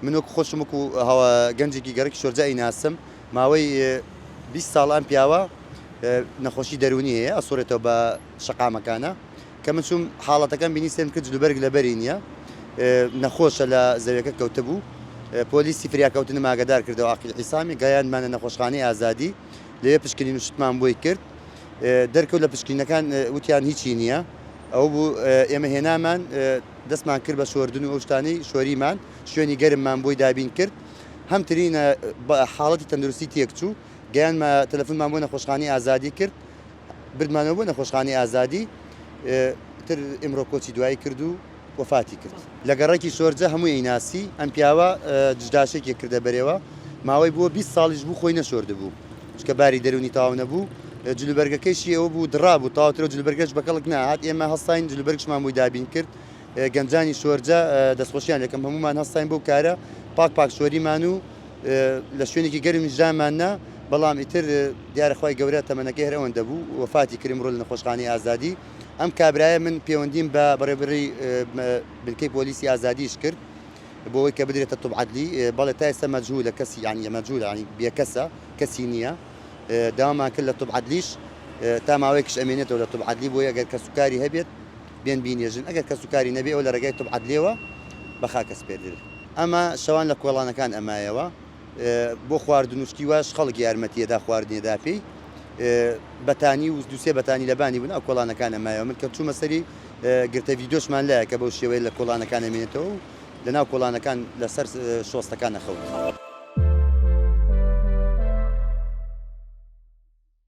من وەکو خۆشم وەکو هەوا گەنجێکی گەڕەکی شۆرجە ئەیناسم ماوەی 20 ساڵ ئەم پیاوە نەخۆشی دەروونی هەیە ئەسوڕێتەوە بە شەقامەکانە کە من چووم حاڵەتەکەم بینی سێم کرد جلوبەرگ لەبەری نییە نەخۆشە لە زەویەکە کەوتبوو پۆلیسی فریاکەوتنم ئاگادار کردەوە عەقید عیسامی گەیاندمانە نەخۆشخانەی ئازادی لەوێ پشکنین و شتمان بۆی کرد دەرکەوت لە پشکنینەکان وتیان هیچی نییە ئەو بوو ئێمە هێنامان دەستمان کرد بە شۆردن و ئەو شتانەی شۆریمان شوێنی گەرممان بۆی دابین کرد هەم ترینە حاڵەتی تەندروستی تێکچوو گەیانمە تەلەفونمان بۆ نەخۆشخانەی ئازادی کرد بردمانەوە بۆ نەخۆشخانەی ئازادی تر ئیمڕۆ کۆچی دوایی کرد و وەفاتی کرد. لە گەڕەکی شۆرجە هەمووی ئەیناسی، ئەم پیاوە دشداشێکی کردە بەرێوە، ماوەی بووە 20 ساڵیش بوو خۆی نەشۆردبوو، چونکە باری دەروونی تەواو نەبوو، جلوبەرگەکەیشی ئەوە بوو دڕابوو تەواو ترەو جلوبەرگەش بەکەڵک نەئەهات، ئێمە هەستاین جلوبەرگشمان بۆی دابین کرد، گەنجانی شۆرجە دەستخۆشیان لێکەم هەموومان هەستاین بەو کارە، پاک پاک شۆریمان و لە شوێنێکی گەرمیش دامان نا، بەڵام ئیتر دیارە خوای گەورە تەمەنەکەی هەر ئەوەندە بوو، وەفاتی کرد ئیمڕۆ لە نەخۆشخانەی ئازادی. ئەم کابرایە من پێوەندیم بە بەڕێوەبەری بنکەی پۆلیسی ئازادیش کرد بۆ ئەوەی کە بدرێتە طب عدلی، بەڵێ تا ئێستا مەجهولە کەسی یانی مەجهولە یانی بێکەسە کەسی نییە. داوامان کرد لە طب عدلیش تا ماوەیەکیش ئەمێنێتەوە لە طب عدلی بۆی ئەگەر کەسوکاری هەبێت بێن بینێژن ئەگەر کەسوکاری نەبێ ئەوە لە ڕێگای طب عدلیەوە بە خاک ئەسپێردرێ. ئەمە شەوان لە کۆڵانەکان ئەمایەوە بۆ خواردن و شتی واش خەڵک یارمەتی ئەدا خواردنی ئەدا پێی بەتانی و دووسێ بەتانی لەبانی بوون ئەو کۆڵانەکان ئەمایەوە من کە چوومە سەری گرتە ڤیدۆشمان لایە کە بەو شێوەیە لە کۆڵانەکان ئەمێنێتەوە و لەناو کۆڵانەکان لەسەر شۆستەکان ئەخەوت.